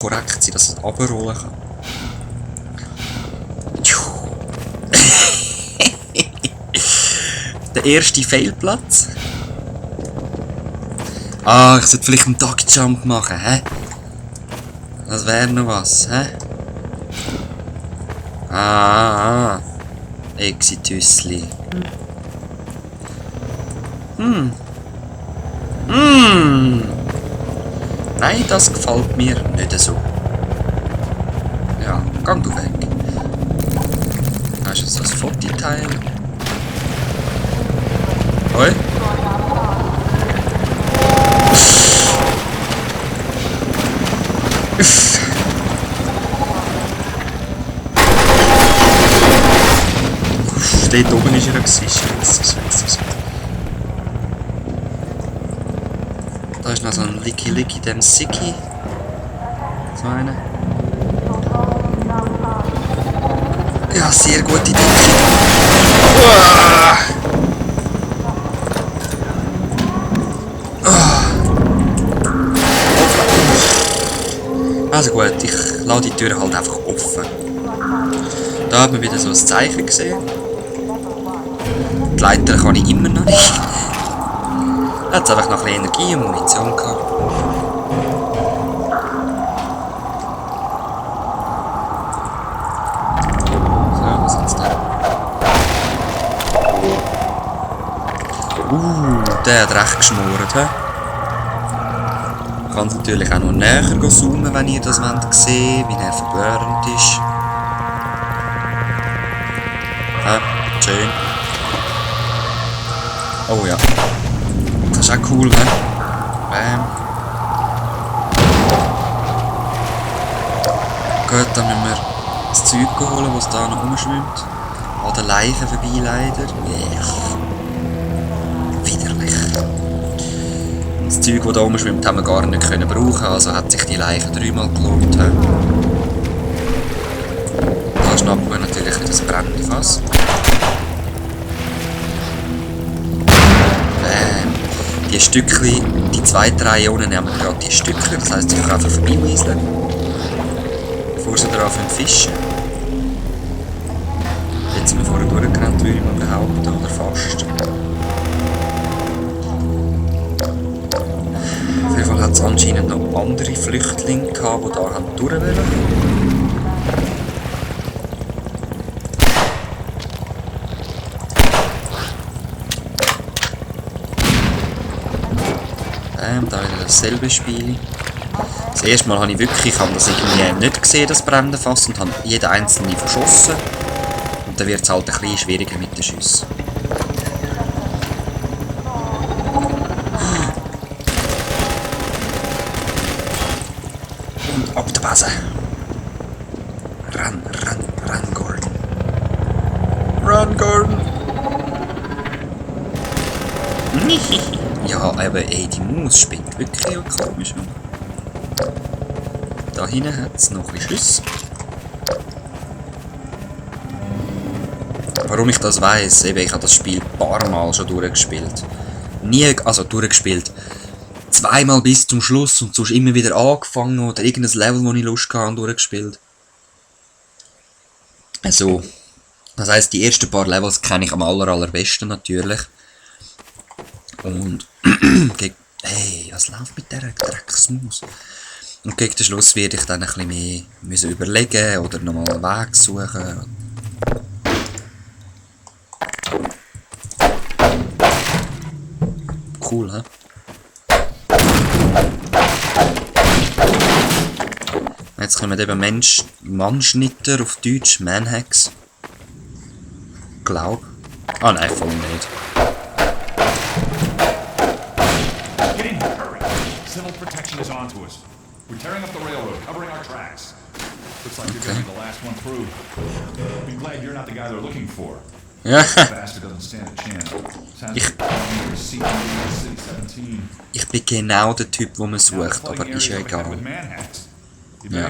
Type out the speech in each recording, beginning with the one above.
korrekt sein, dass es runterrollen kann. Der erste Failplatz. Ah, ich sollte vielleicht einen Duckjump machen, hä? Das wäre noch was, hä? Exitüsli. Nein, das gefällt mir nicht so. Ja, gang du weg. Hast du jetzt das Fototeil? Hoi? Dort oben ist er Scheiße. Da ist noch so ein Licky dem Sicky. So einer. Ja, sehr gute Idee. Also gut, ich lasse die Tür halt einfach offen. Da hat man wieder so ein Zeichen gesehen. Die Leiter kann ich immer noch nicht. Er hat einfach noch ein bisschen Energie und Munition gehabt. So, was hat's da? Der hat recht geschmort, hä? Ich kann natürlich auch noch näher zoomen, wenn ihr das sehen wollt, wie er verblörend ist. Ja, schön. Oh ja. Das ist auch cool, ne? Bam. Gut, dann müssen wir das Zeug holen, das da noch rumschwimmt. An der Leiche vorbei leider. Widerlich. Das Zeug, das da rumschwimmt, haben wir gar nicht können brauchen, also hat sich die Leiche 3-mal gelohnt. Da schnappen wir natürlich wieder das brennende Fass. Die Stückchen, die zweite Reihe unten nehmen wir gerade die Stückchen, das heisst, ich kann einfach vorbeimeiseln, bevor sie darauf fischen. Jetzt sind wir vorher durchgerannt, würde ich mal behaupten, oder fast. Auf jeden Fall hat es anscheinend noch andere Flüchtlinge gehabt, die da durch wollten. Da wieder dasselbe Spiel. Das erste Mal habe ich wirklich das irgendwie nicht gesehen, das brennende Fass, und habe jeden einzelnen verschossen. Und dann wird es halt ein bisschen schwieriger mit den Schüssen. Und ab der Base. Run, Gordon. Run, Gordon. Ja, aber ey, die Maus spinnt wirklich auch komisch. Da hinten hat es noch ein bisschen Schüsse. Warum ich das weiss, eben, ich habe das Spiel ein paar Mal schon durchgespielt. Durchgespielt. Zweimal bis zum Schluss und sonst immer wieder angefangen oder irgendein Level, wo ich Lust hatte, und durchgespielt. Also, das heisst, die ersten paar Levels kenne ich am allerbesten natürlich. Und hey, was läuft mit dieser Drecksmaus? Und gegen den Schluss werde ich dann ein bisschen mehr müssen überlegen oder nochmal einen Weg suchen. Cool, hä? Jetzt kommen eben Mannschnitter auf Deutsch, Manhacks. Glaub. Ah nein, voll nicht. Civil protection is on to us. We're tearing up the railroad, covering our tracks. Looks like you're gonna be the last one through. Be glad you're not the guy they're looking for. Ja. Bastard doesn't stand a chance. Sounds like City 17. Ich bin genau der Typ, den man sucht, aber ist ja egal. Ja.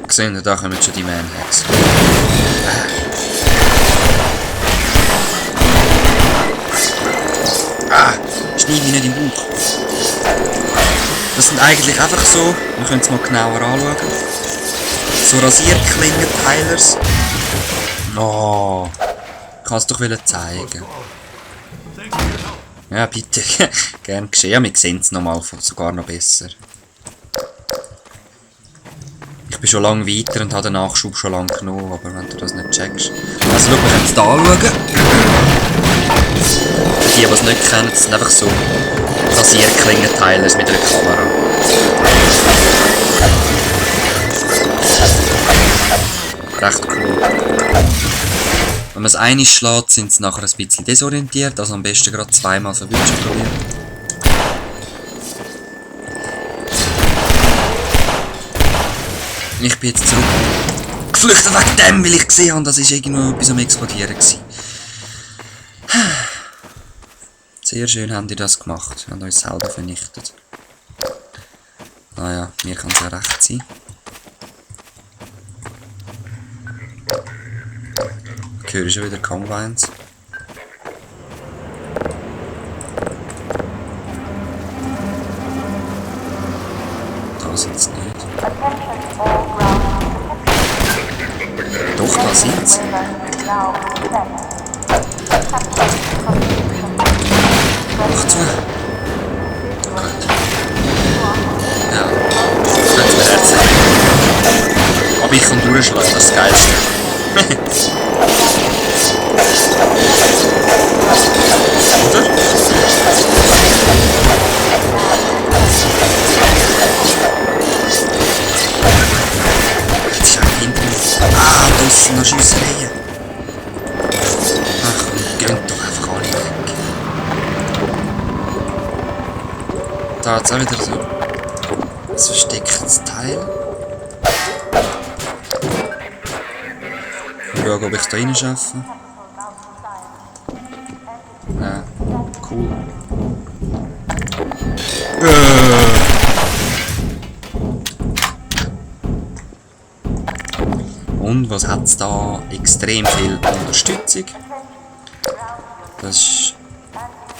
Gesehen, da kommen schon die Manhacks. Schneid mich nicht im Bauch. Das sind eigentlich einfach so, wir können es mal genauer anschauen, so Rasierklingen-Teilers. Oh, ich kann es doch zeigen. Ja, bitte. Gern geschehen. Wir sehen es nochmal sogar noch besser. Ich bin schon lange weiter und habe den Nachschub schon lange genommen, aber wenn du das nicht checkst. Also, schau, wir können es hier anschauen. Die, die es nicht kennen, das sind einfach so Rasierklingenteilers mit einer Kamera. Recht cool. Wenn man es einmal schlägt, sind sie nachher ein bisschen desorientiert, also am besten gerade zweimal so wirklich probieren. Ich bin jetzt zurück geflüchtet wegen dem, weil ich gesehen habe, das war irgendwo etwas am Explodieren gewesen. Sehr schön haben die das gemacht, haben uns selber vernichtet. Naja, mir kann es ja recht sein. Ich höre schon wieder Combines. Da sind sie nicht. Doch, da sind sie. Mach zu. Gut. Ja. Könnte mir erzählen. Aber ich kann durchschlagen, das ist das Geilste. Oder? Jetzt ist auch hinten. Ah, da sind noch Schiessereien. Ach, gönnt doch einfach alle weg. Da hat es auch wieder so ein verstecktes Teil. Schauen, ob ich da rein schaffe. Ja, cool. Und was hat es da? Extrem viel Unterstützung. Das ist...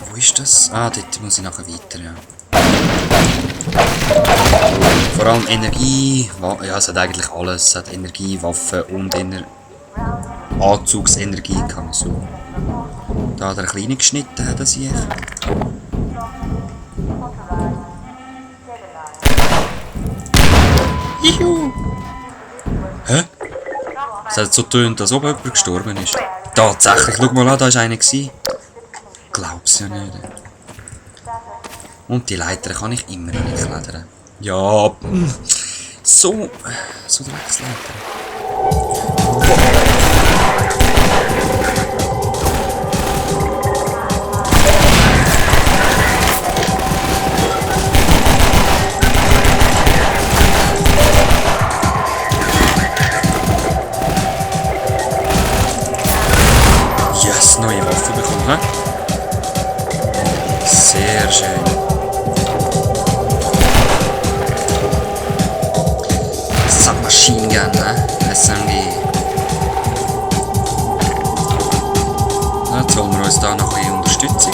Wo ist das? Ah, dort muss ich nachher weiter, ja. Vor allem Energie... Ja, es hat eigentlich alles. Es hat Energie, Waffen und Anzugsenergie kann man so. Da hat er eine kleine geschnitten, hat er sich. Juhu! Hä? Es hat so getönt, als ob jemand gestorben ist. Tatsächlich, schau mal an, da war einer. Glaub's ja nicht. Und die Leiter kann ich immer noch nicht klettern. Ja, so Drecksleiter. Yes, neue Waffe bekommen, hä? Sehr schön. Submachine Gun, ne? SMG. Na, jetzt holen wir uns da noch ein bisschen Unterstützung.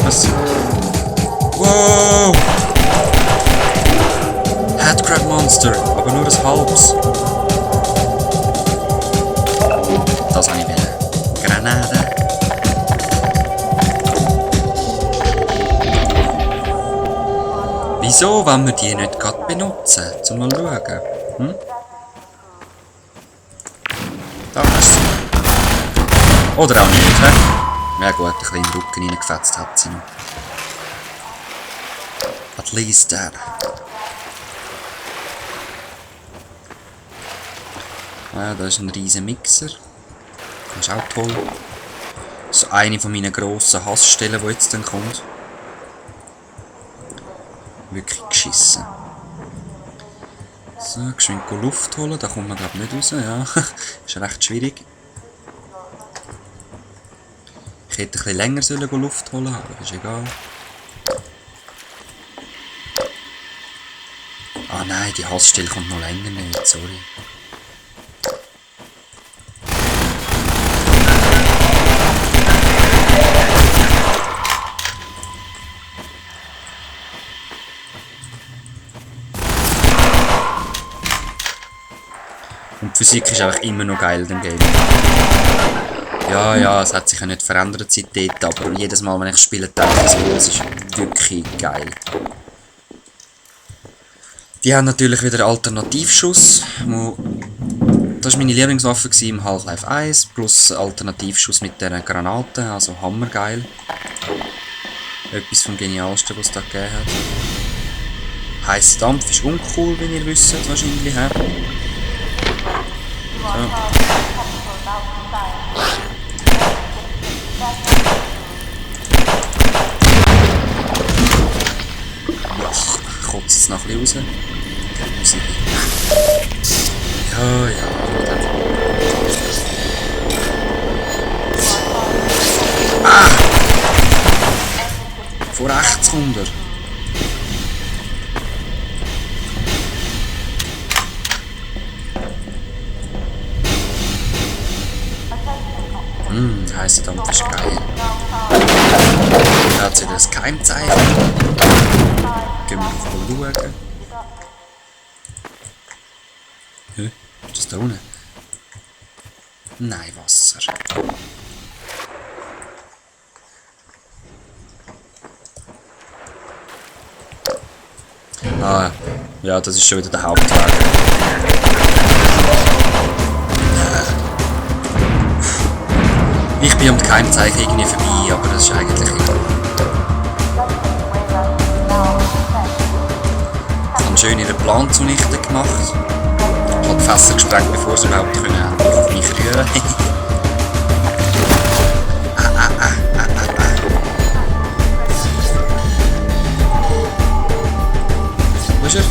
Was? Wow! Headcrab Monster, aber nur ein halbes. Das habe ich will. Granate. Wieso wollen wir die nicht gerade benutzen? Zum mal schauen. Hm? Da hast du sie. Oder auch nicht, hä? Ja gut, ein bisschen in den Rücken reingefetzt hat sie noch. At least that. Ja, da ist ein riesen Mixer. Das ist auch toll. Das ist eine von meinen grossen Hassstellen, die jetzt dann kommt. Wirklich geschissen. So, geschwind Luft holen, da kommt man glaube ich nicht raus, ja. Ist recht schwierig. Ich hätte ein bisschen länger Luft holen sollen, aber ist egal. Ah nein, die Hassstelle kommt noch länger nicht, sorry. Die Physik ist einfach immer noch geil in dem Game. Ja, ja, es hat sich ja nicht verändert seitdem, aber jedes Mal, wenn ich spiele, denke ich so, es ist wirklich geil. Die haben natürlich wieder Alternativschuss. Das war meine Lieblingswaffe im Half-Life 1, plus Alternativschuss mit dieser Granaten, also hammergeil. Etwas vom Genialsten, was es da gegeben hat. Heißer Dampf ist uncool, wie ihr wisst, wahrscheinlich. So. Ach, ich kotze es noch ein bisschen raus. Musik. Ja, ja. Ah! Von rechts runter. Heisser Dampf ist geil. Da hat sie das Keimzeichen. Gehen wir mal schauen. Hä? Ist das da unten? Nein, Wasser. Ah, ja, das ist schon wieder der Hauptweg. Ich bin um kein Zeichen irgendwie vorbei, aber das ist eigentlich egal. Ich habe schön ihren Plan zunichte gemacht. Ich habe die Fässer gesprengt, bevor sie überhaupt auf mich rühren können. Wo ist er?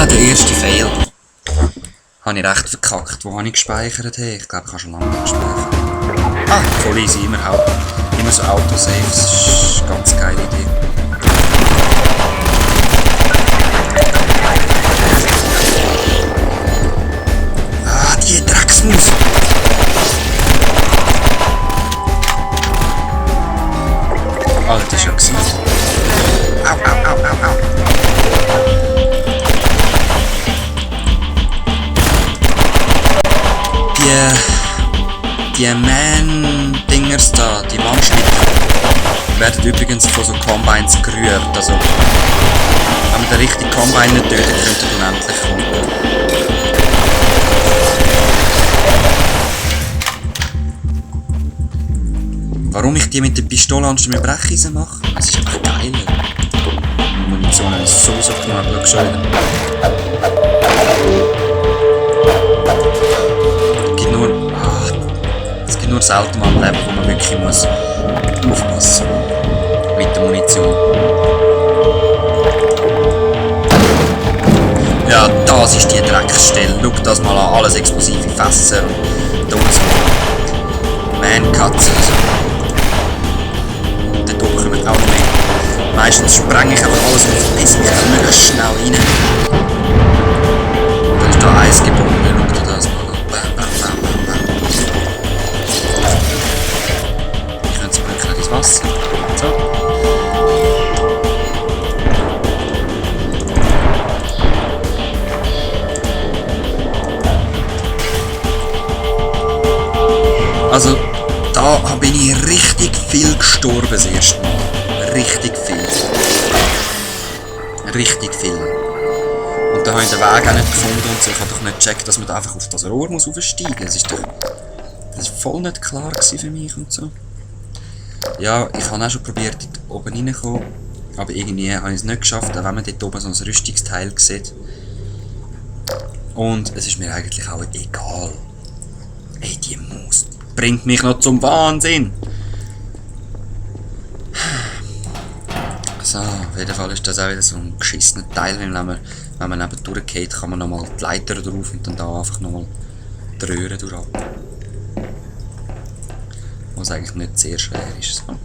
Der erste Fail. Habe ich recht verkackt. Wo habe ich gespeichert? Hey, ich glaube, ich habe schon lange gespeichert. Ah, voll easy, immer so Autosaves. Das ist eine ganz geile Idee. Ah, die Drecksmaus! Ah, das ist ja gewesen. Au, au, au, au, au. Die Man-Dingers da, die Mannschnitte, werden übrigens von so Combines gerührt. Also, wenn man den richtigen Combine nicht tötet, könnte er unendlich kommen. Warum ich die mit der Pistole anstatt mit Brecheisen mache? Das ist einfach geiler. Die Munition ist so knapp, schau schon. Es gibt nur selten mal ein Level, wo man wirklich muss aufpassen mit der Munition. Ja, das ist die Drecksstelle. Schau das mal an, alles explosive Fässer und da so Man-Cuts. Und dort oben kommen auch noch mehr. Meistens spreng ich einfach alles und verpiss mich möglichst schnell rein. Da ist da Eis gebunden, schau dir das mal an. Wasser. So. Also, da bin ich richtig viel gestorben das erste Mal. Richtig viel. Richtig viel. Und da habe ich den Weg auch nicht gefunden und so. Ich habe doch nicht gecheckt, dass man da einfach auf das Rohr muss aufsteigen muss. Das war voll nicht klar für mich und so. Ja, ich habe auch schon probiert, dort oben reinzukommen, aber irgendwie habe ich es nicht geschafft, auch wenn man dort oben so ein Rüstungsteil sieht. Und es ist mir eigentlich auch egal. Ey, die Maus bringt mich noch zum Wahnsinn! So, auf jeden Fall ist das auch wieder so ein geschissener Teil, wenn man neben durchgeht, kann man nochmal die Leiter drauf und dann da einfach nochmal die Röhre durch. Was eigentlich nicht sehr schwer ist. So.